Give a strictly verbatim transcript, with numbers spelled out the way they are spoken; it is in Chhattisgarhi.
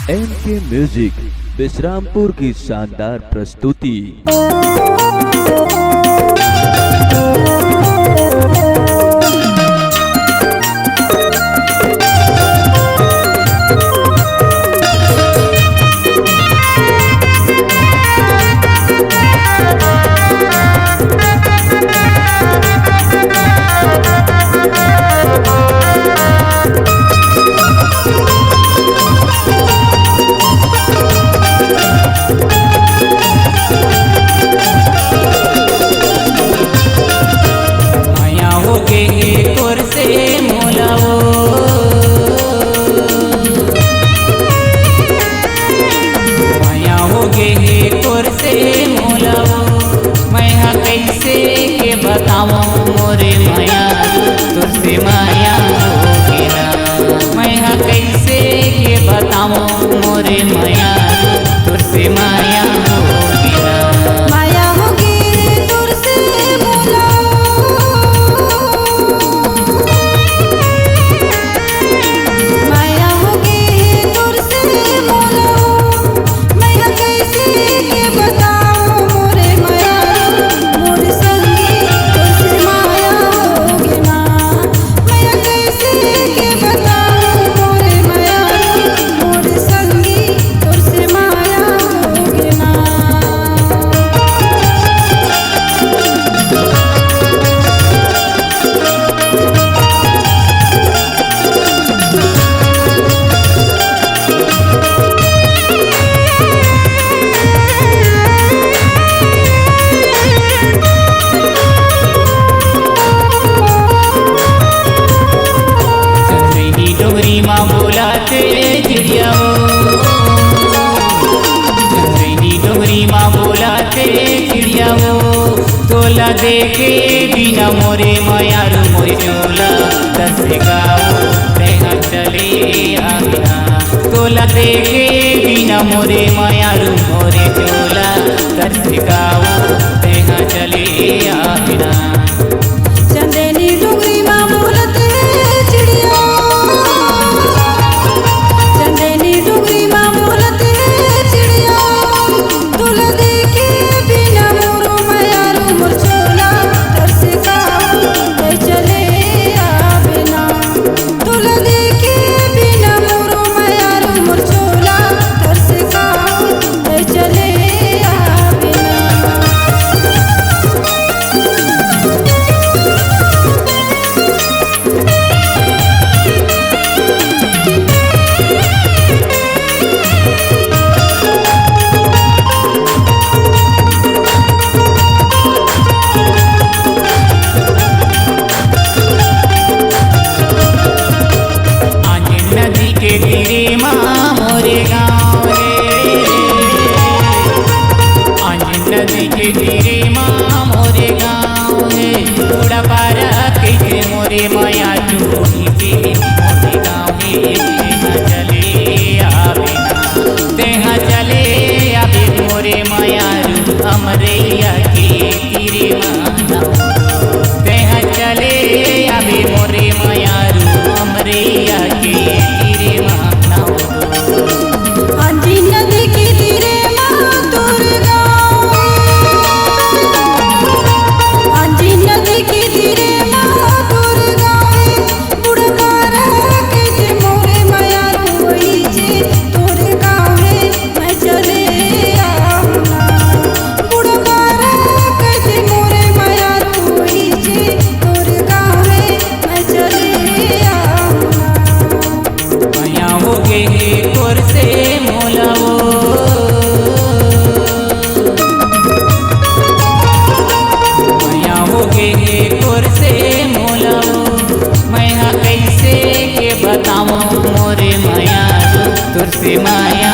एम के म्यूजिक विश्रामपुर की शानदार प्रस्तुति। मया होगे हे तोर से मोला ओ, मया होगे हे तोर से मोला ओ, मैं हा कइसे के बतावं मोरे मया, तोर से मया होगे ना। मैं हा कइसे के बतावं मोरे मया, तोर से मया होगे ना। मया होगे तोर से मोला, मया होगे तोर से मोला, मैं हा कइसे के बतावं मोरे मया, मोर संगी तोर से मया होगे ना। मया कइसे के बतावं मोरे मया, मोर संगी तोर से मया होगे ना। चंदैनी डोंगरी मा बोलथे चिड़िया ओ, चंदैनी डोंगरी मा बोलथे चिड़िया ओ, तोला देखे बिना मोरे मयारू मोर चोला तरसे का ओ, तैं हा चले आबे ना। तोला देखे बिना मोरे मयारू मोर चोला तरसे का ओ, तैं हा चले आबे ना। चंदैनी डोंगरी मा बोलथे चिड़िया, चंदैनी डोंगरी मा बोलथे चिड़िया, तोला देखे बिना मोरो मयारू मोर चोला तरसे का ओ, तैं चले आबे ना। तोला देखे बिना मोरो मयारू मोर चोला तरसे का ओ, तैं चले आबे ना। आंजन नदी के तीरे मा मोरे गाँव हे, आंजन नदी के तीरे मा मोरे गाँव हे, बूढ़ा पारा कहिथे मोरे मयारू, मोरे गाँव हे, तैं हा चले आबे ना, तैं हा चले आबे मोरे मयारू, अमरैया के तीरे मा। तैं हा चले आबे मोरे मयारू, अमरैया के तीरे मा। आंजन नदी के तीरे मा तोर गाँव, आंजन नदी के तीरे मा तोर गाँव हे। बूढ़ा पारा कहिथे मोरे मयारू, ओही जे तोर गाँव हे, मैं चले आबे ना। बूढ़ा पारा कहिथे मोरे मयारू, ओही जे तोर गाँव हे, मैं चले आबे ना। मया होगे हे तोर से मोला ओ, मया होगे हे तोर से मोला ओ, मैं हा कइसे के बतावं मोरे मयारू, तोर से मया